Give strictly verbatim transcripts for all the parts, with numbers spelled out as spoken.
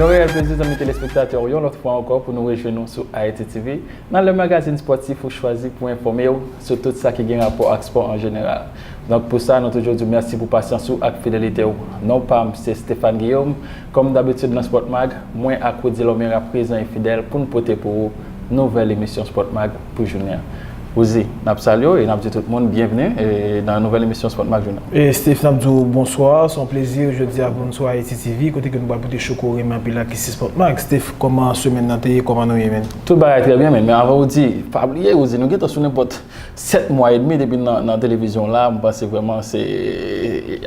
Yon reyèl plezi, zanmi telespektatè, yon lòt fwa ankò pou nou rejwenn nou sou Haiti T V, nan le magazin spòtif ou chwazi pou enfòme w sou tout sa ki gen rapò ak spò an jeneral. Donk, pou sa, nou toujou di w mèsi pou pasyans ou ak fidelite w. Non pa m, se Stéphane Guillaume. Kòm dabitid nan Sport Mag, mwen ak Rudy Lomera prezan e fidèl pou n pote pou ou nouvèl emisyon Sport Mag pou jounen an. Rudy, n ap salye w e n ap di tout moun byenvni, e, nan nouvèl emisyon Sport Mag jounen an. E Steph, n ap di w bonswa, se yon plezi jodi a pou n sou Haiti T V, kote ke nou pral pote cho ke w renmen anpil la, ki se Sport Mag. Steph, kòman semèn nan te ye, kòman nou ye, menm? Tout bagay trè byen, men, men avan Rudy, pa bliye, Rudy, nou gentan sou nenpòt sèt mwa edmi depi n nan, nan televizyon la, m panse vrèman se,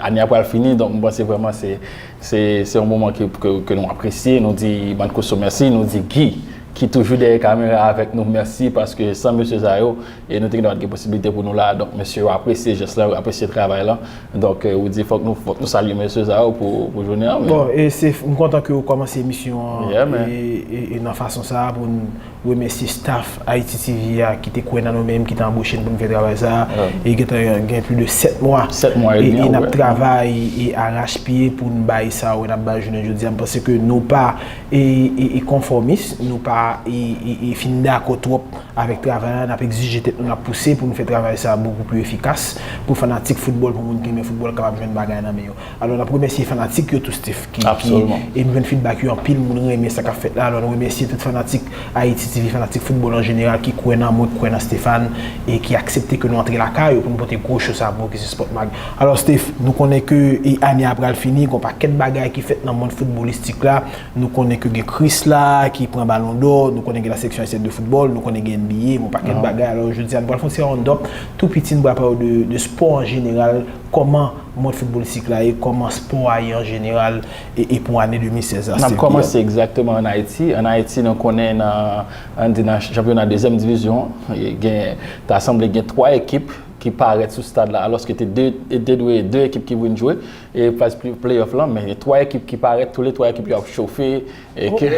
ane a pral fini, donk m panse vrèman se, se, se yon moman ke, ke, ke nou apresye, nou di Mancuso mèsi, nou di Guy, ki toujou dèyè kamera avèk nou, mèsi, paske san mesye sa yo, e nou te gentan pa t gen posiblite pou nou la, donk mesye yo apresye jès la, yo apresye travay la, donk, e, ou di fòk nou, fòk nou salye mesye sa yo pou, pou jounen an, men Bon, e se, m kontan ke w kòmanse emisyon an Yeah, man. e, e, e nan fason sa a pou n remèsye staff Haiti T V a ki te kwè nan nou menm, ki te anboche n pou n fè travay sa a. Yeah. E gentan gen plis de sèt mwa. Sèt mwa e E, demi, e n ap wè. travay e arachpye pou n bay sa yo n ap bay jounen jodi a. M panse ke nou pa e, e, e konfòmis, nou pa e, e, e fin dakò twòp avèk travay la, n ap egzije tèt nou, n ap pouse pou n fè travay sa a bokou pli efikas, pou fanatik foutbòl, pou moun ki renmen foutbòl kapab jwenn bagay nan men yo. Alò, n ap remèsye fanatik yo tou, Steph, ki, ki, Absolument. e m jwenn feedback yo anpil, moun renmen sa k ap fèt la. Alò, nou remèsye tout fanatik Haiti T V, fanatik foutbòl an jeneral, ki kwè nan mwen, ki kwè nan Stéphane, e ki aksepte ke nou antre lakay yo pou nou pote gwo cho sa pou yo ki se Sport Mag. Alò, Steph, nou konnen ke, e, ane a pral fini, gon pakèt bagay ki fèt nan mond foutbolistik la. Nou konnen ke gen Chris la, ki pran Ballon d'Or, nou konnen gen la sélection haïtienne de football, nou konnen gen N B A, gon pakèt Aham. bagay. Alò, jodi a, nou pral fè yon ti round up, tou piti, nou pral pale de, de spò an jeneral, kòman mond foutbolistik la ye, kòman spò a ye an jeneral, e, e pou ane de mil sèz la, N ap Steph kòmanse Guillaume. egzakteman ann Ayiti. Ann Ayiti, nou konnen nan, ann di nan chanpyona dezyèm divizyon, e gen, ta sanble gen twa ekip ki parèt sou stad la, alòske te de, te dwe de ekip ki vin jwe, e faz play-, playoff lan, men gen twa ekip ki parèt, tou le twa ekip yo ap chofe, e ke,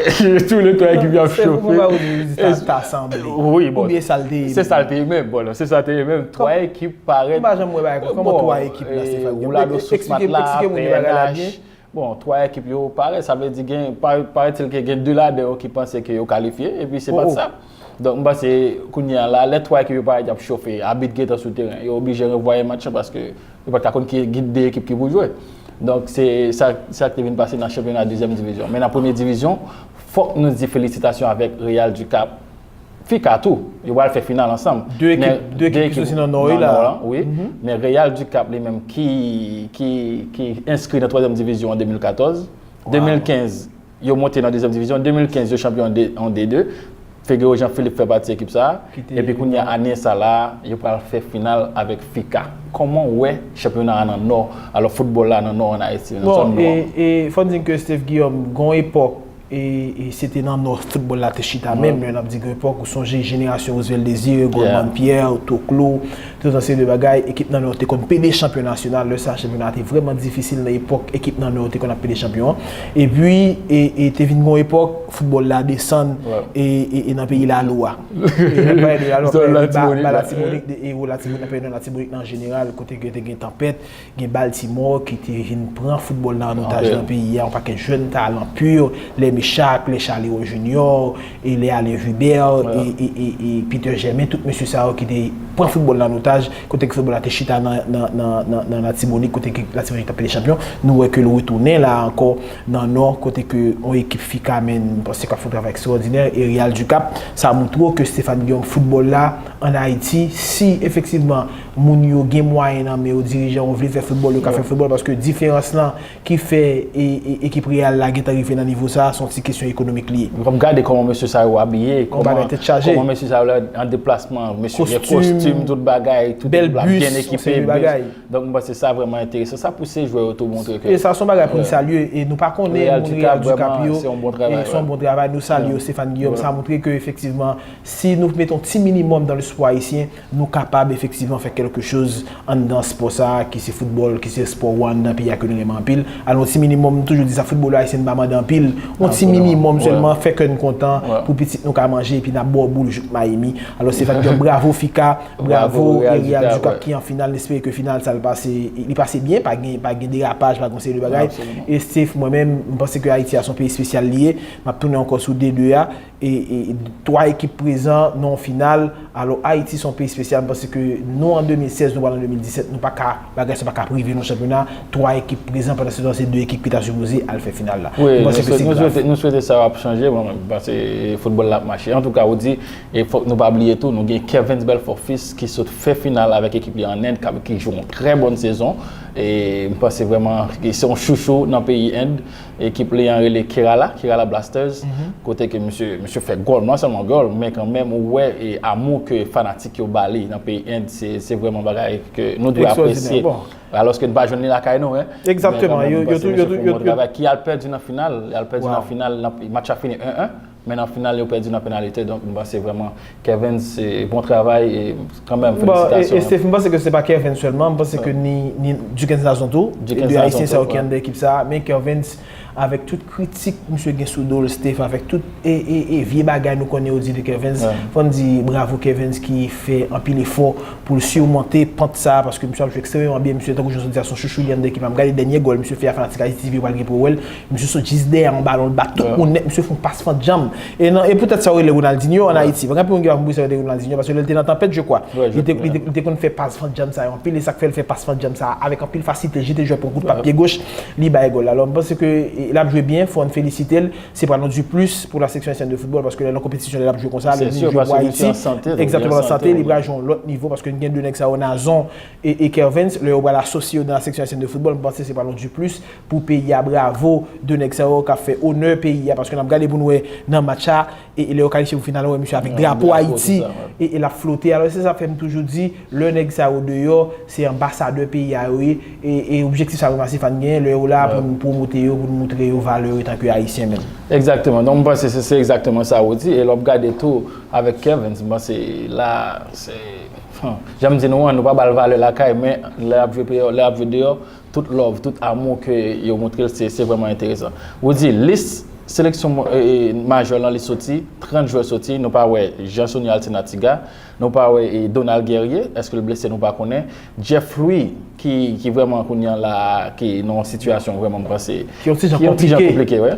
tou le twa ekip yo ap Steph, ou chofe. pa ou di ta, ta sanble. Wi, bon, Oubyen sa l te ye se menm? sa l te ye menm, bon, non, se sa l te ye menm. Twa Kòm- ekip parèt. M pa janm wè bagay kon, kòman Bon, twa ekip la, e, Steph? Ou la do Explike, souk eksplike matla, moun yo bagay la P N H. byen. Bon, twa ekip yo parèt, sa vle di gen, pa-, parèt-il ke gen de ladan yo ki panse ke yo kalifye, epi se Oh, pa t oh. sa. Donk, m panse, kounye a la, lè twa ekip yo parèt, y ap chofe, abit gentan sou teren, yo oblije ranvwaye match lan paske yo pa t ka konn ki, ki de ekip ki pou jwe. Donk, se sa, sa ki te vin pase nan chanpyona dezyèm divizyon. Men nan premye divizyon, fòk nou di felisitasyon avèk Real du Cap, Fika tou, yo pral fè final ansanm. De Men ekip, de de ekip ki ekip soti nan Nò yo nan la. Nò lan, wi. Mhm. Men Real du Cap li menm ki, ki, ki enskri nan twazyèm divizyon an de mil katòz. Wow. De mil kenz, yo monte nan dezyèm divizyon. De mil kenz, yo chanpyon an D, an D de. Figueroa Jean-Philippe fè pati ekip sa a. Ki te Epi kounye a, ane sa la, yo pral fè final avèk Fika. Kòman w wè chanpyona a nan Nò, alò foutbòl la nan Nò an Ayiti, nan Bon, zòn Nò e, an? e fò n di ke Steph Guillaume, gon epòk, e, e se te nan Nò foutbòl la te chita Wi. menm, lè n ap di gon epòk, ou sonje jenerasyon Roosevelt Désir, Goldman Yeah. Pierre, Toclo, tout anseri de bagay, ekip nan Nò te konn pede chanpyon nasyonal, lè sa chanpyona a te vrèman difisil nan epòk ekip nan Nò te konn ap pede chanpyon an. Epi, e, e te vin gon epòk, foutbòl la desann, Wi. e, e, e nan peyi Lalo a. E n ap pale de Lalo, Zòn pale de ba, Latibonit ba la. Latibonit, de, e, o Latibonit, n ap pale de Latibonit an jeneral, kote ke te gen tanpèt, gen Baltimore ki te vin pran foutbòl la an otaj Ok. nan peyi a, yon pakèt jèn talan pur, lè Meschack, lè Charleroi Junior, e lè Alain Vibert, Wi. e, e, e, e Peter Germain, tout mesye sa yo ki te pran foutbòl la an otaj, kote ke foutbòl la te chita nan, nan, nan, nan, nan Latibonit, kote ke Latibonit t ap pede chanpyon. Nou wè ke l retounen la ankò nan Nò, kote ke yon ekip Fika menm, m panse k ap fè yon travay ekstraòdinè, e Real du Cap, sa montre w ke Stéphane Guillaume, foutbòl la, an Ayiti, si efektivman moun yo gen mwayen nan men yo, dirijan yo vle fè foutbòl, yo ka fè foutbòl, paske diferans lan ki fè e, e, ekip Real la gentan rive nan nivo sa, se yon ti kesyon ekonomik li ye. W ap gade kòman mesye sa yo abiye, Yon bagay kòman, tèt chaje. kòman mesye sa yo la an deplasman, mesye gen Kostim, kostim, tout bagay, tout bèl ekip la bus, byen yon ekipe, seri de bus. bagay. Donk, m panse sa vrèman enteresan. Sa pouse jwè yo tou montre ke E sa se yon bagay pou n Wi. salye, e nou pa konnen Real moun du Cap, Real du Cap vrèman, yo, se yon bon e travay, se yon wi. bon travay, nou salye Wi. Stéphane Guillaume, Wi. sa montre ke efektivman, si nou mete yon ti minimòm dans le sport haïtien, nou kapab efektivman fè kèk kèlke choz anndan spò sa a, ki se foutbòl, ki se spò wa anndan peyi a ke nou renmen anpil. Alò, yon ti minimòm, m toujou di sa, foutbòlè ayisyen n pa mande anpil. Yon ti minimòm sèlman, fè kè n kontan pou pitit nou ka manje, epi n ap ba w boul jouk Miami. Alò, Stéphane Guillaume, bravo Fika, bravo Real du Cap ki an final, n espere ke final sa l pase, li pase byen, pa gen, pa gen derapaj, pa gen yon seri de bagay. E Steph, mwen menm, m panse ke Ayiti a se yon peyi espesyal li ye. M ap tounen ankò sou D de a. E, e twa ekip prezan nan yon final. Alò, Ayiti se yon peyi espesyal. M panse ke nou, an de mil sèz, nou pral an de mil disèt, nou pa ka, bagay sa pa ka prive nou chanpyona. Twa ekip prezan, pandan se tan, se de ekip ki ta sipoze al fè final la. Wi, nou swete, nou swete sa ap chanje, bon, paske foutbòl la ap mache. Antouka, ou di, e fòk nou pa bliye tou, nou gen Kervens Belfort Fils ki sot fè final avèk ekip li an End, ki jwe yon trè bòn sezon. E m panse vrèman se yon chouchou nan peyi End. Ekip li an rele Kerala, Kerala Blasters, kote ke misye, misye fè gòl, non sèlman gòl, men kanmenm ou wè e amou ke fanatik yo ba li nan peyi End, se, se vrèman bagay ke nou dwe apresye. Alòske n pa jwenn li lakay nou, en. Men kanmenm, m panse misye fè yon bon travay. Ki al pèdi nan final, li al pèdi nan final, match la fini en en, men nan final, yo pèdi nan penalite, donk m panse vrèman Kervens, se bon travay, e kanmenm, felisitasyon. E Steph, m panse ke se pa Kervens sèlman, m panse ke ni, ni Dickens Nazon tou, e de Ayisyen sa yo ki anndan ekip sa a, men Kervens, avèk tout kritik misye gen sou do l, Steph, avèk tout e, e, e vye bagay nou konnen yo di de Kervens, fò n di bravo Kervens ki fè anpil efò pou l sirmonte pant sa a, paske misye ap jwe ekstrèmeman byen, misye tankou jan w di a se yon chouchou li anndan ekip la, m gade dènye gòl misye fè a, fanatik Ayiti T V yo pral gen pou yo wè l, misye sot jis dèyè yon balon, l bat tout moun nèt, misye fè yon pas fant janm. E nan, e poutèt sa yo rele Ronaldinho ann Ayiti. Gen anpil moun ki pa konprann sa yo rele Ronaldinho, paske lè l te nan tanpèt, je kwa, li te, li te, li te konn fè pas fant janm sa yo anpil, e sa k fè l fè pas fant janm sa a avèk anpil fasilite, jete jwè pran kout pa pye goch, li bay gòl la. Alò, m panse ke, e, l ap jwe byen, fò n felisite l, se pral yon diplis pou la section haïtienne de football, paske lè l an konpetisyon, lè l ap jwe konsa, lè l vin jwe pou Ayiti, egzakteman, l an sante, li pral jwe yon lòt nivo, paske n gen de nèg sa yo, Nazon e, e Kervens, lè yo pral asosye yo nan la section haïtienne de football, m panse se pral yon diplis pou peyi a, bravo de nèg sa yo k ap fè onè peyi a, paske n ap gade pou n wè nan match la, e, e lè yo kalifye pou final, ou wè misye avèk drapo Ayiti, e, e l ap flote. Alò, se sa k fè m toujou di, lè nèg sa yo deyò, se anbasadè peyi a yo ye, e, e objektif sa Rema Stéphane genyen, lè yo la pou n pwomote yo, pou n moutre yo valè yo etanke Ayisyen menm. Egzakteman. Donk, m panse se, se egzakteman sa ou di, e lè w ap gade tou avèk Kervens, m panse la, se, jan m di nou an, nou pa ba l valè lakay, men lè l ap jwe deyò, lè l ap jwe deyò, tout love, tout amou ke yo montre l, se, se vrèman enteresan. Ou di, lis seleksyon mo-, e, e, majè lan, li soti, trant jwè soti, nou pa wè Jean Sonia Altine Atiga, nou pa wè, e, Donald Guerrier, èske l blese, nou pa konnen. Jeff Louis, ki, ki vrèman kounye a la, ki nan yon sitiyasyon vrèman, m panse, ki yon ti jan konplike, wi.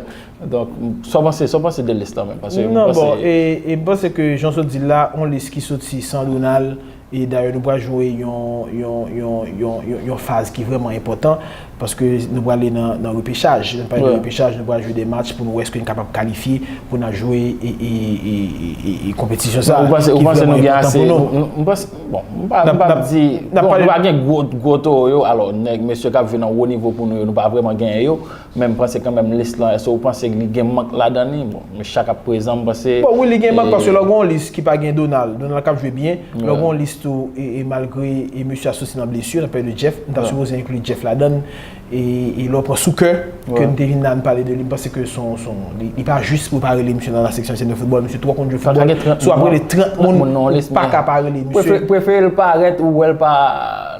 Donk, sa w panse, sa w panse de lis lan menm? Paske m panse, bon, e, e m panse ke jan w sot di l la, yon lis ki soti san Donald, e dayè, nou pral jwe yon, yon, yon, yon, yon, yon faz ki vrèman enpòtan, paske nou prale nan, nan repechaj. Lè n pale de repechaj, nou pral jwe de match pou nou wè èske n kapab kalifye pou n al jwe e, e, e, e, e, e konpetisyon sa a ki vrèman enpòtan pou nou. Ou panse, ou panse nou gen ase, m, m, m panse, bon, m pa, m pa di, bon, nou pa gen gwo, gwo towo yo, alò, nèg, mesye k ap jwe nan wo nivo pou nou yo, nou pa vrèman genyen yo. Men m panse kanmenm lis lan, èske ou panse li gen mank ladan li? Bon, men chak ap prezan, m panse. Bon, wi, li gen mank, paske lè w gen yon lis ki pa gen Donald, Donald k ap jwe byen, lè w gen yon lis tou, e, e malgre e mesye a soti nan blesi, n ap pale de Jeff, m ta sipoze enkli Jeff ladan l, e, e lè w pran Souker, ke n te vin la, n pale de li, m panse ke son, son, li, li pa jis pou w pa rele misye nan la section haïtienne de football, misye twò konn jwe foutbòl, si w ap rele trant moun, ou pa ka pa rele misye. Prefere l parèt ou wè l pa,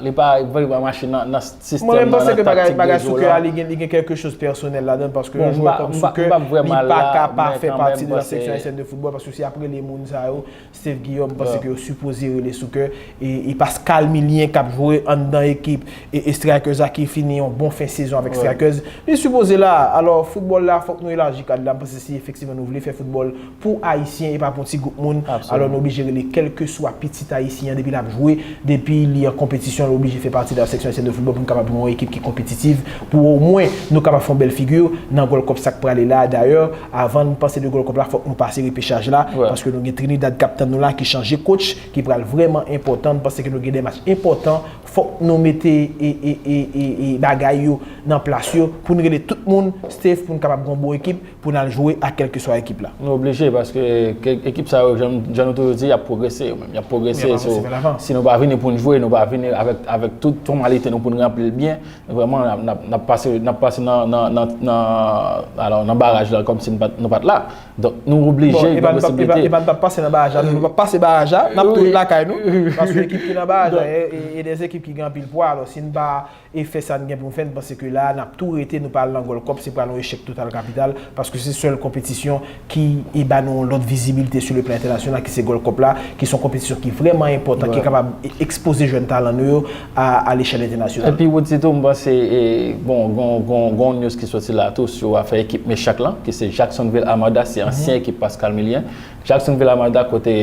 li pa, li pa mache nan, nan sistèm nan, nan taktik de jwe la. Mwen menm, m panse ke bagay, bagay Souker a, li gen, li gen kèlke choz pèsonèl ladan l, paske yon jwè kòm Souker, li pa ka pa fè pati de la section haïtienne de football, paske si y ap rele moun sa yo, Steph Guillaume, m panse ke yo sipoze rele Souker, e, e Pascal Milien k ap jwe anndan ekip, e, e Strikers la ki fini yon bon fen sezon avèk Strikers, li sipoze la. Alò, foutbòl la, fòk nou elaji kad la, m panse si efektivman nou vle fè foutbòl pou Ayisyen e pa pou yon ti gwoup moun. Alò, nou oblije rele kèlkeswa pitit Ayisyen an, depi l ap jwe, depi li an konpetisyon, li oblije fè pati de la section haïtienne de football pou nou kapab gen yon ekip ki konpetitiv, pou omwen nou kapab fè yon bèl figi nan Gold Cup sa k prale la. Dayè, avan n pase de Gold Cup la, fòk nou pase repechaj la, paske nou gen Trinidad k ap tann nou la, ki chanje coach, ki pral vrèman enpòtan. M panse ke nou gen de match enpòtan. fòk nou mete e, e, e, e, e bagay yo nan plas yo pou n rele tout moun, Steph, pou n kapab gen yon bon ekip, pou n al jwe ak kèlkeswa ekip la. Nou oblije, paske ke- ekip sa yo, jan, jan nou toujou di, y ap pwogrese yo menm. Y ap pwogrese. Y ap avanse vè lavan. Si nou pa vini pou n jwe, nou pa vini avèk, avèk tout fòmalite nou pou n ranpli l byen, vrèman, n ap, n ap, n ap pase, n ap pase nan, nan, nan, nan, alò, nan baraj la, kòmsi nou pa t, nou pa t la. Donk, nou oblije gen posibilite. Bon, e pa n t ap pase nan baraj la, nou p ap pase baraj la, n ap tou lakay nou, paske ekip ki nan baraj la, e, e, e de ekip ki gen anpil pwa, alò, si n pa e fè sa n gen pou n fè, n panse ke la, n ap tou rete, nou pa al nan Gold Cup, se pral yon echèk total kapital, paske se sèl konpetisyon ki e ba nou yon lòt vizibilite sou le plan entènasyonal, ki se Gold Cup la, ki se yon konpetisyon ki vrèman enpòtan, ki kapab e- ekspoze jèn talan nou yo a, a lechèl entènasyonal. Epi, Woody tou, m panse, e, bon, gon, gon, gon news ki soti la tou sou afè ekip Mechak lan, ki se Jacksonville Armada, se ansyen ekip Pascal Milien. Jacksonville Armada, kote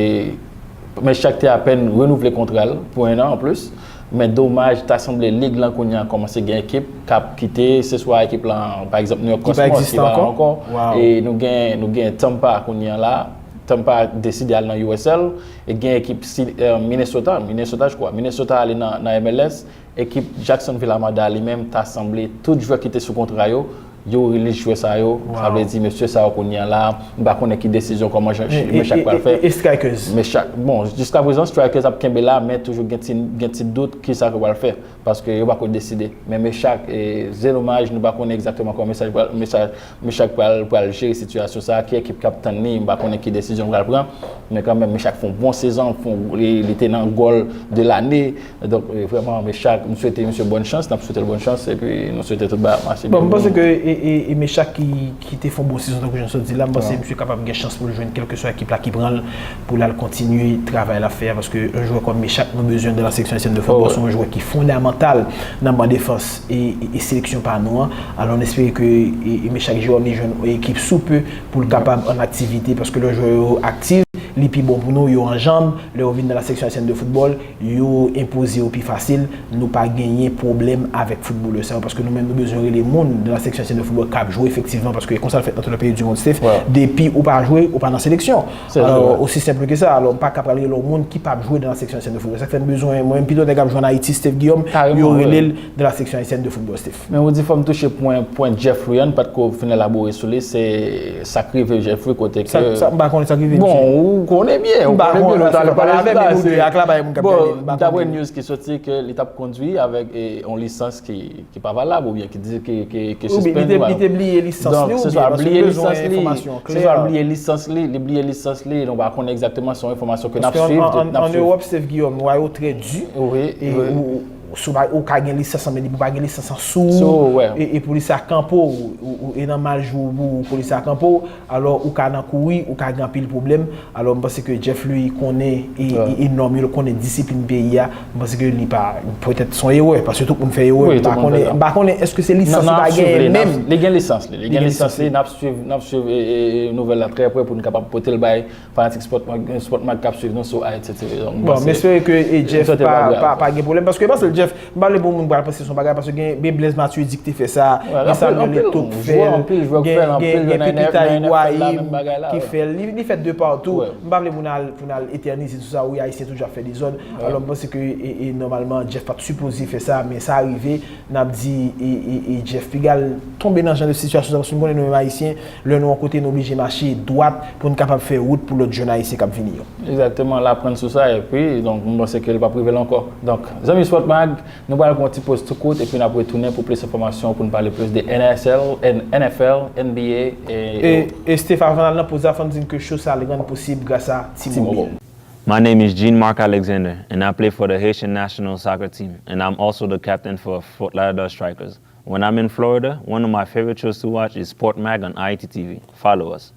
Mechak te apèn renouvle kontra l pou en an anplis. Men domaj, ta sanble lig lan kounye a kòmanse gen ekip k ap kite, se swa ekip lan, pa egzanp, New York Cosmos, ki pa la ankò. E nou gen, nou gen Tampa kounye a la. Tampa deside al nan U S L. E gen ekip si, eh, Minnesota, Minnesota, je crois. Minnesota ale nan, nan M L S. Ekip Jacksonville Armada li menm ta sanble tout jwè ki te sou kontra yo, yo release jwè sa yo. Sa vle di, mesye sa yo kounye a la, m pa konnen ki desizyon, kòman jan Mechak pral fè. E, e, e, e Strikers? Mechak, bon, jiskaprezan, Strikers ap kenbe la, men toujou gen ti, gen ti dout ki sa yo pral fè, paske yo pako deside. Men Mechak, e, se domaj, nou pa konnen egzakteman kòman Mechak pral, Mechak, Mechak pral, pral jere sitiyasyon sa, ki ekip k ap tann li, m pa konnen ki desizyon l pral pran, men kanmenm, Mechak fè yon bon sezon, fè yon, li, li te nan gòl de lane, Donk, e, vrèman, Mechak, m swete misye bòn chans, n ap swete l bòn chans, epi nou swete tout bagay ap mache byen pou nou. Bon, m panse ke, e, e, e Mechak ki, ki te fè yon bon sezon, tankou jan sot di la, m panse misye kapab gen chans pou l jwenn kèlkeswa ekip la ki pran l, pou l al kontinye travay l ap fè a, paske yon jwè kòm Mechak, nou bezwen l dans la sélection haïtienne de football, se yon jwè ki fondamantal nan ban defans e, e, e seleksyon pa nou an. Alò, n espere ke, e, e Mechak Jerome li jwenn yon ekip sou pe pou l kapab an aktivite, paske lè jwè yo aktif, li pi bon pou nou, yo an janm, lè yo vin dans la sélection haïtienne de football, yo enpoze yo pi fasil, nou pa genyen pwoblèm avèk foutbolè sa yo, paske nou menm nou bezwen rele moun dans la sélection haïtienne de football k ap jwe efektivman, paske e konsa l fèt nan tout lè peyi di mond, Steph, depi ou pa jwe, ou pa nan seleksyon. Alò, osi senp ke sa. Alò, m pa ka pral rele yon moun ki p ap jwe dans la sélection haïtienne de football. Sa k fè m bezwen, mwen menm pito nèg ap jwe an Ayiti, Steph Guillaume, yo rele l dans la sélection haïtienne de football, Steph. Men ou di fò m touche pwen, pwen Jeff Luyan, m pa t ko fin elabore sou li, se sa k rive Jeff Luyan kote ke... Sa, sa, m pa konnen sa k rive misye. Bon, ou konnen byen, ou konnen byen, nou t al pale sou la, se... Bon, m ta wè news ki soti ke li t ap kondwi avèk, e, yon lisans ki, ki pa valab oubyen ki di, ki, ki, ki sispann. Li te, li te bliye lisans li oubyen, paske m bezwen enfòmasyon klè. Se swa l bliye lisans li, li bliye lisans li, nou pa konnen egzakteman, se yon enfòmasyon ke n ap swiv, n ap swiv. Paske an, an, an Ewòp, Steph Guillaume, lwa yo trè di. Wi, wi. Ou, ou, si w pa, ou ka gen lisans an, men depi w pa gen lisans an sou ou, e, e polis la kanpe w, ou, ou, e nan mal jou w, polis la kanpe w, alò ou ka nan kouri, ou ka gen anpil pwoblèm. Alò, m panse ke Jeff Luyan konnen e, e, e nòm yo, l konnen disiplin peyi a. M panse ke li pa, petèt se yon erè, paske tout moun fè erè. M pa konnen, m pa konnen èske se lisans li pa genyen menm. Li gen lisans li, li gen lisans li, n ap swiv, n ap swiv, e, e, e nouvèl la trè prè pou n kapab pote l bay fanatik Sport Mag, Sport Mag k ap swiv nou sou Haiti T V. Donk, bon, m espere ke, e, Jeff pa, pa, pa gen pwoblèm, paske m panse Jeff, m pa vle pou moun pral panse se yon bagay, paske gen, gen Blaise Matuidi ki te fè sa, gen Samuel Eto'o ki fè l, gen, gen, gen Pipita Higuain ki fè l, li, li fè de patou. M pa vle pou n al, pou n al etènize sou sa, wi, Ayisyen toujou ap fè dezòd. Alò, m panse ke, e, e, nòmalman, Jeff pa t sipoze fè sa, men sa rive, n ap di, e, e, e Jeff piga l tonbe nan jan de sitiyasyon sa, paske nou konnen nou menm Ayisyen, lè nou yon kote, nou oblije mache dwat pou n kapab fè wout pou lòt jèn Ayisyen k ap vini yo. Egzakteman, l aprann sou sa, epi, donk, m panse ke li p ap rive la ankò. Donk, zanmi Sport Mag, nou pral pran yon ti poz tou kout, epi n ap retounen pou plis enfòmasyon, pou n pale plis de N S L, N-, N F L, N B A, e, e, e Steph, avan n al nan poz la, fò n di n ke show sa, li rann posib gras a T-Mobile. My name is Jean Marc Alexander, and I play for the Haitian national soccer team, and I'm also the captain for Fort Lauderdale Strikers. When I'm in Florida, one of my favorite shows to watch is Sport Mag on I T T V. Follow us.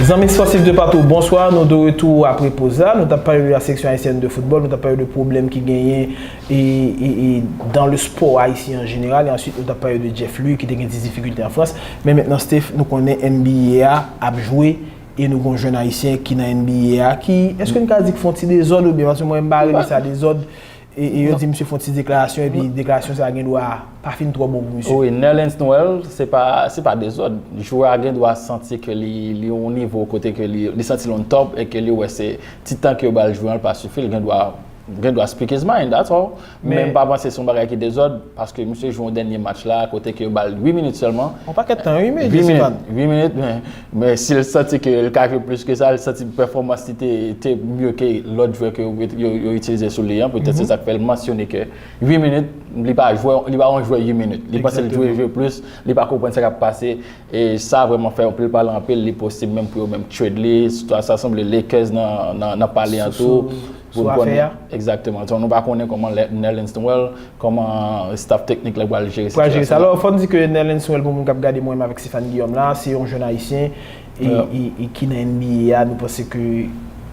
Zanmi spòtif de patou, bonswa. Nou de retou apre poz la. Nou t ap pale de la seleksyon ayisyèn de foutbòl. Nou t ap pale de pwoblèm ki genyen e, e, e dans le sport haïtien en général, e answit nou t ap pale de Jeff Lurie ki te gen ti difikilte an Frans, men mentnan Steph, nou konnen N B A a ap jwe e nou gen yon jèn ayisyen ki nan N B A a ki, èske n ka di k fè yon ti dezòd oubyen, paske mwen m pa rele sa dezòd, E, e yo di misye fè yon ti deklarasyon, epi deklarasyon sa a gen dwa pa fin twò bon pou misye. Wi, Nerlens Noël, se pa, se pa dezòd. Jwè a gen dwa santi ke li, li yon nivo kote ke li, li santi l on top e ke li wè se ti tan ke yo ba l jwe an, l pa sifi, l gen dwa, gen dwa speak his mind, that's all. Men m pa panse se yon bagay ki dezòd, paske misye jwe yon dènye match la, kote ke yo ba l uit minit sèlman. On pakèt tan, wi, men Jesifan. Uit minit, men, men si l santi ke l ka jwe plis ke sa, l santi pèfòmans li te, te mye ke lòt jwè ke yo, yo, yo itilize sou li an, petèt se sa k fè l mansyone ke uit minit, li pa jwe, li pa yon jwè uit minit. Li panse l dwe jwe plis, li pa konprann sa k ap pase. E sa vrèman fè anpil pale anpil, li posib menm pou yo menm trade li. Sa, sa sanble Lakers nan, nan, nan pale an tou. Sou, sou, sou afè a. Egzakteman. So, nou pa konnen kòman Nerlens Noël, kòman staff teknik la pral jere sitiyasyon an. Pral jere sa. Alò, fò n di ke Nerlens Noël, pou moun k ap gade mwen menm avèk Stéphane Guillaume la, se yon jèn ayisyen e, e, e ki nan N B A a, nou panse ke,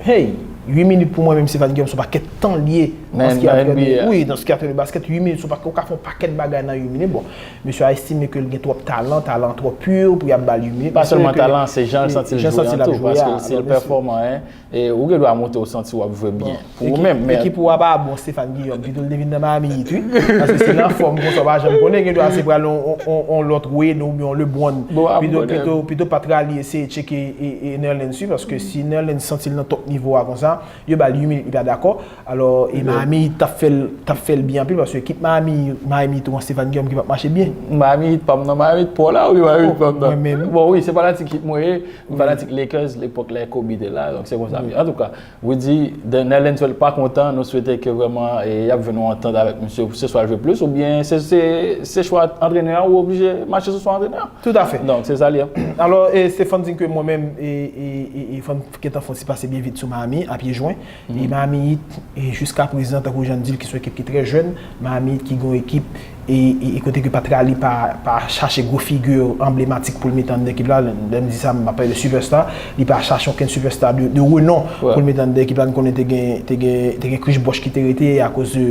hey, uit minit pou mwen menm, Stéphane Guillaume, se yon pakèt tan l ye. Nan, nan N B A. Wi, nan skyate de basket, uit minit, se yon pakèt, ou ka fè yon pakèt bagay nan uit minit. Bon, mesye a estime ke l gen twòp talan, talan twò pur pou y ap ba l uit minit. Pa sèlman talan, se jan l santi l jwe an tou, paske si l pèfòman, e ou gen dwa montre w santi w ap jwe byen. Pou ou menm, men ekip ou a pa bon, Stéphane Guillaume, pito l te vin nan Miami Heat, wi. Paske si l anfòm konsa, w pa janm konnen, gen dwa se pral on, on, on, on lòt Wade oubyen on LeBron. Pito, pito, pito pa t rale eseye tcheke e, e Nerlens, wi, paske si Nerlens santi l nan top nivo a konsa, yo ba l uit minit, li pa dakò. Alò, e Miami Heat t ap fè l, t ap fè l byen anpil, paske ekip Miami, Miami Heat ou an Stéphane Guillaume ki p ap mache byen. Miami Heat pa m nan, Miami Heat pa w la, wi, Miami Heat pa m nan. Mwen menm. Bon, wi, se fanatik Heat mwen ye. M fanatik Lakers, lepòk lè Kobe te la, donk se konsa. Antouka, Rudy, Nerlens Noël pa kontan, nou swete ke vrèman, e, y ap jwenn yon antant avèk misye, se swa l jwe plis, oubyen se, se, se chwa antrenè a, ou oblije mache sou chwa antrenè a. Tout à fait. Donk, se sa l ye. Alò, e, Stéphane di ke mwen menm, e, e, e, e, fò n gentan fè yon ti pase byen vit sou Miami, a pye jwen. E Miami Heat, e jiska prezan, tankou jan n di l, ki se yon ekip ki trè jèn, Miami Heat ki gen yon ekip, e, e, e kote ke Pat Riley pa, pa chache gwo figi anblematik pou l mete anndan ekip la, lè m di sa, m ap pale de superstar, li pa chache okenn superstar de, de renon pou l mete anndan ekip la, n konnen te gen, te gen, te gen Chris Bosh ki te rete akoz de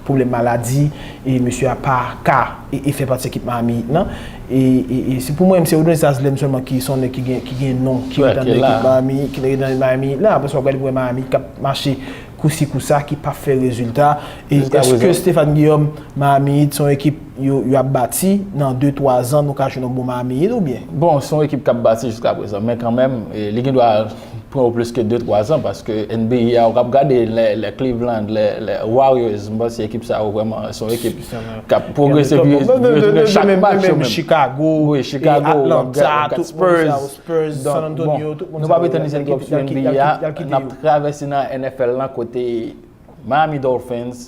pwoblèm maladi, e mesye a pa ka e, e fè pati ekip Miami Heat lan. E, e, e se pou mwen, se Udonis Haslem sèlman ki se yon nèg ki gen, ki gen non, ki rete anndan ekip Miami, ki rete nan Miami Heat lan. Apre sa, w ap gade pou wè Miami Heat k ap mache kousi kousa, ki p ap fè rezilta. E èske Stéphane Guillaume, Miami Heat, se yon ekip yo, yo ap bati nan de, twa zan, nou ka jwenn yon bon Miami Heat oubyen? Bon, se yon ekip k ap bati jiska prezan, men kanmenm, e, li gen dwa pran yo plis ke de, twa zan, paske N B A a, ou k ap gade lè, lè Cleveland, lè, lè Warriors, m panse ekip sa yo vrèman, se yon ekip k ap pwogrese, pi yo tounen chak match yo menm. Chicago, Chicago, Atlanta, tout moun sa yo, Spurs, San Antonio, tout moun sa yo, nou p ap etènize twòp sou N B A a, n ap travèse nan N F L lan kote Miami Dolphins,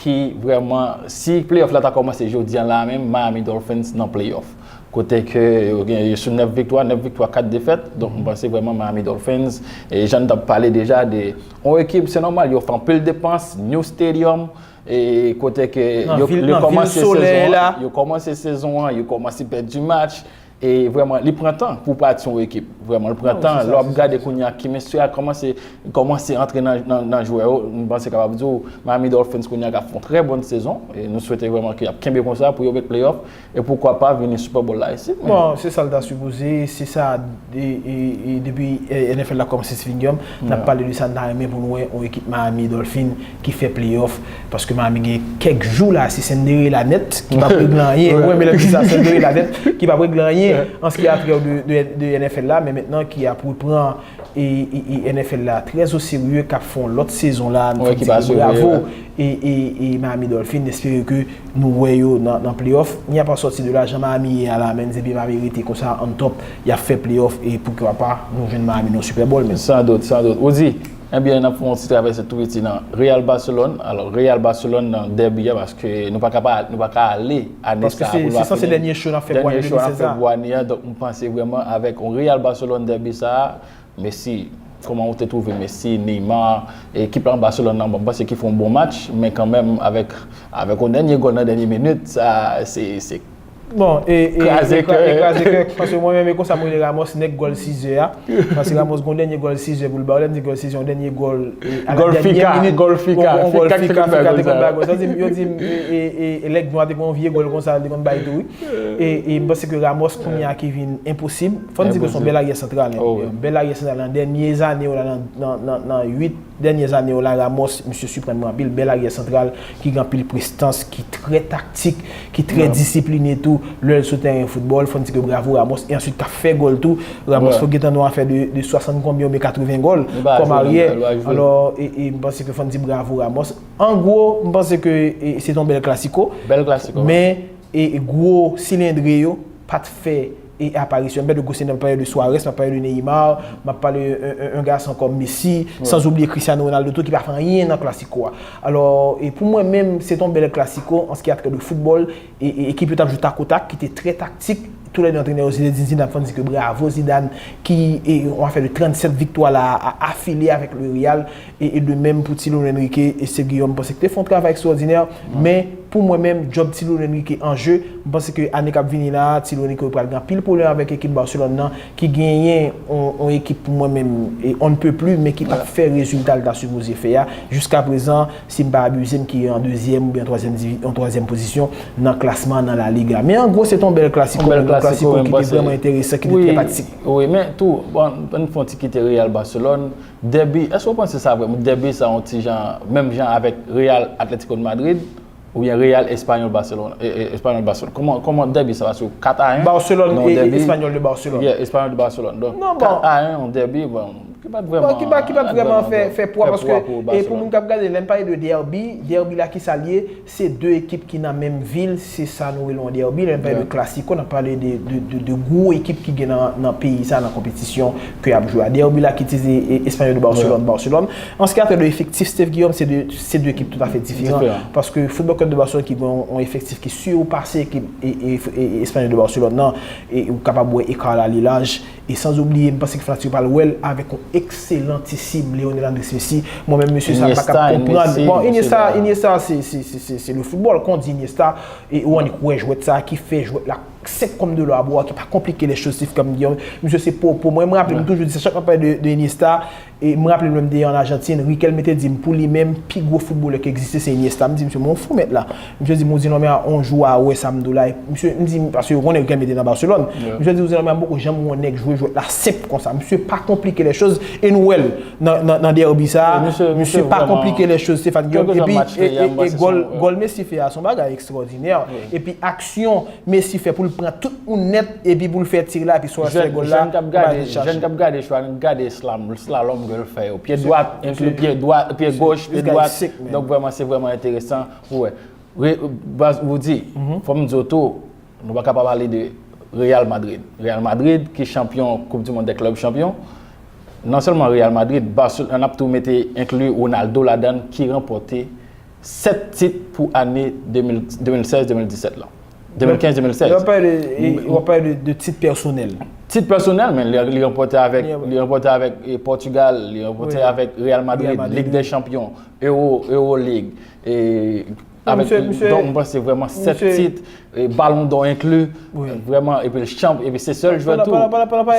ki vrèman, si playoff la ta kòmanse jodi a la menm, Miami Dolphins nan playoff. Kote ke yo gen, yo sou nèf viktwa, nèf viktwa, kat defèt. Donk, m panse vrèman Miami Dolphins, e jan n t ap pale deja de yon ekip, se nòmal, yo fè anpil depans, new stadium, e kote ke yo, yo kòmanse sezon an, yo kòmanse sezon an, yo kòmanse pèdi match, E vrèman, li pran tan pou pati yon ekip. Vrèman, li pran tan. Lè w ap gade kounye a, chemistry a kòmanse, kòmanse antre nan, nan, nan jwè yo. M panse kapab di w, Miami Dolphins kounye a ka fè yon trè bòn sezon. E nou swete vrèman ke y ap kenbe konsa pou yo met playoff. E poukwa pa vini Super Bowl la isit. Bon, se sa l ta sipoze. Se sa, e, e, e depi, e, N F L la kòmanse Stephen Guillaume, n ap pale de sa, n ta renmen pou nou wè yon ekip Miami Dolphins ki fè playoff, paske Miami gen kèk jou la, se Cinderella nèt ki p ap regle anyen. Ou renmen lè m di sa, Cinderella nèt ki p ap regle anyen an ce qui a trait de, de, de N F L la, men mentnan ki ap repran e, e, e N F L la trè o serye, k ap fè yon lòt sezon la, n fè di bravo e, e, e Miami Dolphins, n espere ke nou wè yo nan, nan playoff. Ni a pa sòti de la, jan Miami ye a la, men se byen Miami rete konsa on top, y ap fè playoff e poukwa pa nou jwenn Miami nan Super Bowl menm. San dout, san dout. Ou di, Ebyen, n ap fè yon ti travèse tou piti nan Real Barcelone. Alò, Real Barcelone nan dèbi a, paske nou pa ka pa, nou pa ka ale ane sa a pou nou pa fini. Paske se, se sanse dènye show n ap fè pou ane de mil sèz la. Dènye show n ap fè pou ane a, donk m panse vrèman avèk yon Real Barcelone dèbi sa a, Messi, kòman ou te twouve Messi, Neymar, ekip la Barcelone nan, bon, m panse ki fè yon bon match, men kanmenm avèk, avèk yon dènye gòl nan dènye minit, sa, se, se Bon, e, e, kraze kè. E kraze kè, paske mwen menm, e konsa mwen rele Ramos, nèg gòl sizè a. Paske Ramos gon dènye gòl sizè pou l ba w. Lè m di gòl sizè, yon dènye gòl, e, a la dènyè minit. Gòl fika, gòl fika, fika ki te konn bay gòl sa. Sa di m, yo di m, e, e, e, e Lèg Nwa te gon vye gòl konsa, li te konn bay tou, wi. E, e m panse ke Ramos kounye a ki vin enposib. Fò n di ke se yon bèl aryè santral, en. Bèl aryè santral nan dènye zane yo la, nan, nan, nan, nan uit Dènyè ane yo la, Ramos, misye siprann mwen anpil, bèl aryè santral ki gen anpil prestans, ki trè taktik, ki trè disipline tou. Lè l sou tèren foutbòl, fò n di ke bravo Ramos, e answit k ap fè gòl tou. Ramos fò gentan nan afè de, de swasant konbyen oubyen katreven gòl kòm aryè. Alò, e, e m panse ke fò n di bravo Ramos. An gwo, m panse ke e, se t on bèl klasiko. Bèl klasiko, wi. Men e, e gwo silendre yo pa t fè e aparisyon. M pèdi gwo silendre, m ap pale de Suarez, m ap pale de Neymar, m ap pale yon, yon, yon gason kòm Messi, sanzobliye Cristiano Ronaldo tou ki pa fè anyen nan klasiko a. Alò, e pou mwen menm, se t on bèl klasiko an ce qui a trait de football, e, e ekip yo t ap jwe takotak, ki te trè taktik. Toulède antrenè yo, Zinedine Zidane, fò n di ke bravo Zidane, ki e, on afè de trannsèt viktwa la, a afile avèk le Real. E, e de menm pou Ti Luis Enrique, e se Guillaume, m panse ki te fè yon travay ekstwòdinè, men pou mwen menm, djòb Ti Luis Enrique an je, m panse ke ane k ap vini la a, Ti Luis Enrique pral gen anpil pwoblèm avèk ekip Barcelone nan, ki genyen on, on ekip pou mwen menm, e on ne peut plus, men ki pa t fè rezilta l ta sipoze fè a. Jiska prezan, si m pa abize m, ki an dezyèm oubyen twazyèm divi-, an twazyèm pozisyon nan klasman nan La Liga. Men an gwo, se t on bèl klasiko, yon klasiko ki te vrèman enteresan, ki te trè taktik. Wi, men tou, bon, ann fè yon ti kite Real Barcelone. Dèbi, èske w panse sa vrèman? Dèbi sa yon ti jan, menm jan avèk Real Atlético de Madrid, oubyen Real Espanyòl Barcelone, e, e, Espanyòl Barcelone. Kòman, kòman dèbi sa? Paske kat a en, Barcelone e, e Espanyòl de Barcelone. Yeah, Espanyòl de Barcelone. Donk, kat a en, yon dèbi, bon, ki pa t vrèman, ki pa, ki pa t vrèman fè, fè pwa, paske, e pou moun k ap gade, lè n pale de dèbi, dèbi la, ki sa l ye? Se de ekip ki nan menm vil, se sa nou rele yon dèbi. Lè n pale de klasiko, n ap pale de, de, de, de gwo ekip ki gen nan, nan peyi sa, nan konpetisyon ke y ap jwe a. Dèbi la ki itilize e, Espanyòl de Barcelone, Barcelone. An ce qui a trait de efektif, Steve Guillaume, se de, se de ekip toutafè diferan. Paske Football Club de Barcelone ki gen yon efektif ki sipase ekip e, e, e, e Espanyòl de Barcelone nan, e ou kapab wè eka la li laj. E sanzobliye, m panse ke fanatik yo pral wè l avèk yon ekselantisim Lionel Andrés Messi. Mwen menm, mesye sa, m pa ka konprann. Bon, Iniesta, Iniesta, se, se, se, se, se le football. Kon di Iniesta, e ou annik wè jwèt sa ki fè jwèt la senp kòm de lò a bò a, ki pa konplike lèchoz, Steve Guillaume. Misye se popo. Mwen, m raple m toujou di sa, chak mwen pale de, de Iniesta, e m raple m lè m te an Ajantin, Riquelme te di m, pou li menm, pi gwo foutbolè ki egziste, se Iniesta. M di, "Misye, men w fou mèt la." Misye di m, "Ou di non, men a on jou a wè sa m di w la." Misye, m di, paske yo konnen Riquelme te nan Barcelone. Misye di, "Ou di non, men a m poko janm wè yon nèg jwe jwèt la senp konsa." Misye pa konplike lèchoz, e nou wè l nan, nan, nan dèbi sa a. Misye pa konplike lèchoz, Stéphane Guillaume. Epi, e, e, e gòl, gòl Messi fè a, se yon bagay ekstwòdinè. Epi aksyon Messi fè pou l pran tout moun nèt, epi pou l fè tir la, epi Suarez fè gòl la, jèn k ap gade, jèn k ap gade, gade slalom, slalom ke l fè yo. Pye dwat, enkli pye dwat, pye goch, pye dwat. Donk, vrèman, se vrèman enteresan pou wè. Re-, baz, ou di, fò m di w tou, nou pa ka pa pale de Real Madrid. Real Madrid, ki chanpyon Koup di Mond dè klèb chanpyon. Non sèlman Real Madrid, Barcelone, n ap tou mete enkli Ronaldo ladan l, ki ranpòte sèt tit pou ane de mil, de mil sèz de mil disèt la. De mil kenz de mil sèz. W ap pale de, w ap pale de, de tit pèsonèl. Tit pèsonèl, men li, li ranpòte avèk, li ranpòte avèk, e, Portugal, li ranpòte avèk Real Madrid, Lig dè Chanpyon, Euro, Euroleague, e, avèk, donk, m panse vrèman sèt tit, e, Ballon d'Or enkli, vrèman, epi l chanp, epi se sèl jwè tou,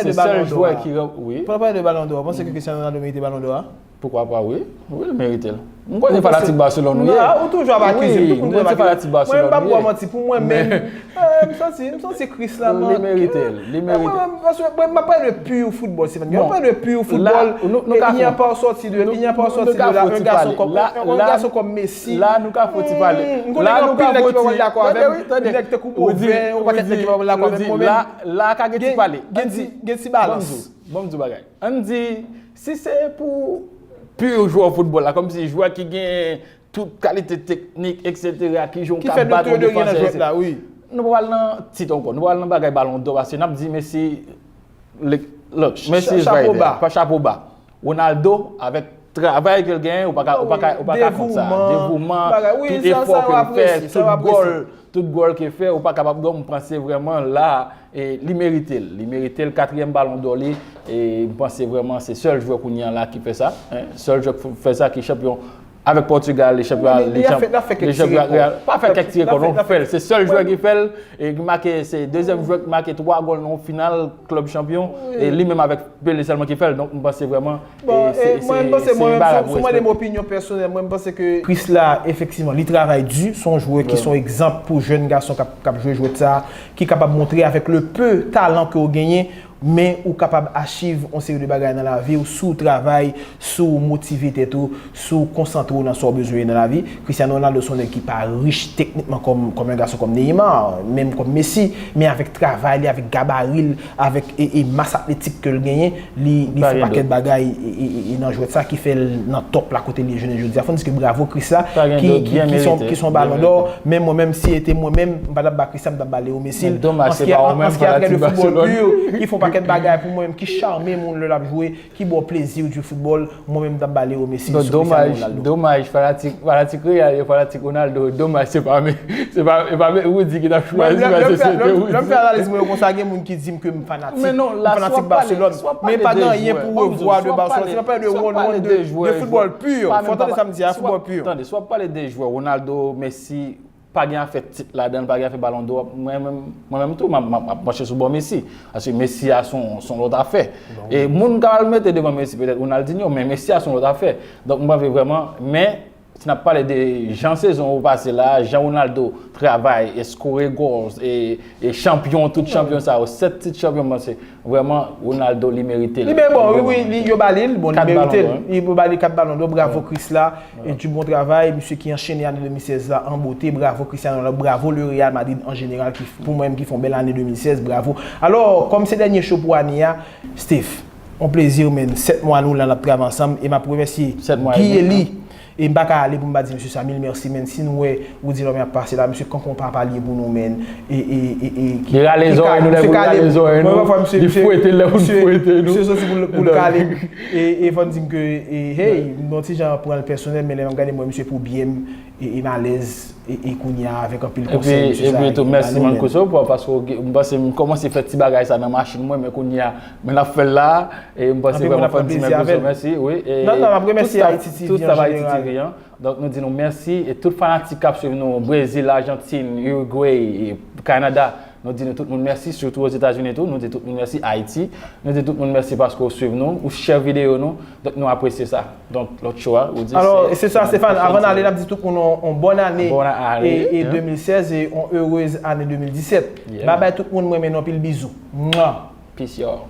se sèl jwè ki, wi. Pandan pale de Ballon d'Or, w panse ke Cristiano Ronaldo merite Ballon d'Or a? Poukwa pa, wi. Wi, li merite l. M konnen fanatik Barcelone ou ye. Non, ou toujou ap akize m, tout moun toujou ap akize m. Mwen, m p ap ba w manti, pou mwen menm, eh, m santi, m santi Chris la manke. Li merite l, li merite l. Paske mwen, m ap pale de pur football, Stéphane. M ap pale de pur football. Il n'y a pas sorti de, il n'y a pas sorti de là, un garçon comme, un, un garçon comme Messi. La, nou ka fè ti pale. M konnen gen anpil nèg ki pa dakò avè m, nèg tankou Bovin, yon pakèt nèg ki pa dakò avè m, mwen menm. La, la ka gen ti pale. Gen ti, gen ti balans. Bon, m di w bagay. Ann di, si se pou pur jwè foutbòl la, kòmsi jwè ki gen tout kalite teknik, etsetera, ki jwe yon ka bat yon defansè, nou pa pral nan tit ankò, nou pa pral nan bagay Ballon d'Or, paske n ap di Messi, look, Messi is right there, chapo ba. Ronaldo, avèk travay ke l genyen, ou pa ka, ou pa ka, ou pa ka kont sa. Devouman, tout efò ke l fè, tout gòl, tout gòl ke l fè, ou pa kapab, donk, m panse vrèman la, e li merite l. Li merite l, katriyèm Ballon d'Or li, e m panse vrèman se sèl jwè kounye a la ki fè sa, sèl jwè k fè sa, ki chanpyon avèk Pòtigal, li chanpyon, li chanpyon, pa fè kèk ti rekò, non, fè l. Se sèl jwè ki fè l, e ki make, se dezyèm jwè ki make twa gòl nan yon final klèb chanpyon, e li menm avèk Pele sèlman ki fè l. Donk, m panse vrèman, Bon, e, se, e, mwen, m panse, se mwen menm, si w mande m opinyon pèsonèl, mwen, m panse ke Chris la, efektivman, li travay di, se yon jwè ki se yon egzanp pou jèn gason k ap, k ap jwe jwèt sa, ki kapab montre avèk le peu talan ke w genyen, Men ou kapab achieve yon seri de bagay nan lavi w si w travay, si w motive tèt ou, si w konsantre w nan sa w bezwen nan lavi. Cristiano Ronaldo se yon nèg ki pa rich teknikman kòm, kòm yon gason kòm Neymar, menm kòm Messi, men avèk travay li, avèk gabari l, avèk e, e mas atletik ke l genyen, li, li fè pakèt bagay e, e, e, e nan jwèt sa ki fè l nan top la kote li ye jounen jodi a. Fò n di ke bravo Chris la, ki, ki, ki son, ki son balon dò, men mwen menm si ete mwen menm, m pa t ap ba Chris la, m t ap ba Leo Messi. An ce qui a trait de football pur, ki fè yon pakèt bagay pou mwen menm, ki chame moun lè l ap jwe, ki ba w plezi w jwe foutbòl, mwen menm m t ap ba Leo Messi sou Cristiano Ronaldo. Domaj, fanatik, fanatik Real yo, fanatik Ronaldo, domaj se pa men, se pa, se pa men Rudy ki t ap chwazi, paske se te Rudy. Lè m fè analiz mwen yo konsa, gen moun ki di m ke m fanatik, m fanatik Barcelone, men pa gen anyen pou revwa de Barcelone. Se pa pale de Ronaldo, de football pur. Fò w tande sa m di a, football pur. Tande, si w ap pale de jwè Ronaldo, Messi, pa gen afè tit ladan l, pa gen afè balon dò, mwen menm, mwen menm tou, m ap, m ap, m ap panche sou bò Messi. Paske Messi a se yon, se yon lòt afè. E moun ka al mete devan Messi petèt Ronaldinho, men Messi a se yon lòt afè. Donk, m panse vrèman, men si n ap pale de jan sezon yo pase la, jan Ronaldo travay, e score goals, e, e chanpyon, tout chanpyon sa yo, sèt tit chanpyon, m panse vrèman Ronaldo li merite l. Li ben bon, wi, wi, li, yo ba li l, bon, li merite l. Yo ba li kat balon dò, bravo Chris la. E du bon travay, misye ki anchene ane de mil sèz la an bote, bravo Cristiano Ronaldo, bravo le Real Madrid an jeneral, ki, pou mwen menm, ki fè yon bèl ane de mil sèz, bravo. Alò, kòm se dènye show pou ane a, Steph, yon plezi, men sèt mwa nou la, n ap travay ansanm, e m ap remèsye Guy Eli, e m pa ka ale pou m pa di mesye sa mil mèsi, men si nou wè Rudy Lorme ap pase la, mesye kanpe yon papa li ye pou nou, men, e, e, e, e, ki, li rale zòrèy nou lè pou l rale zòrèy nou, li fwete l lè pou l fwete nou. Mesye soti pou l, pou l kale m. E, e fò n di m ke, e, hey, m gon ti jan pran l pèsonèl, men lè m ap gade mwen, misye pou byen m, e, e m alèz, e, e kounye a avèk anpil konsèy, mesye sa. Epi tou, mèsi Mancuso, paske w gen, m panse m kòmanse fè ti bagay sa nan machin mwen, men kounye a, men n ap fè l la, e m panse vrèman fò n di Mancuso mèsi, wi. Non, non, m ap remèsye Haiti T V an jeneral. Donk, nou di nou mèsi, e tout fanatik k ap swiv nou, Brezil, Ajantin, Uruguay, e Kanada, nou di nou tout moun mèsi, sitou Ozetazini tou, nou di tout moun mèsi, Ayiti, nou di tout moun mèsi paske w swiv nou, ou share videyo nou, donk nou apresye sa. Donk, lòt show a, ou di. Alò, se sa, Stéphane, avan n ale, n ap di tout moun yon, yon bòn ane, e, e de mil sèz, e yon erez ane de mil disèt. Babay tout moun, mwen renmen nou anpil, bizou. Mwa. Peace, y'all.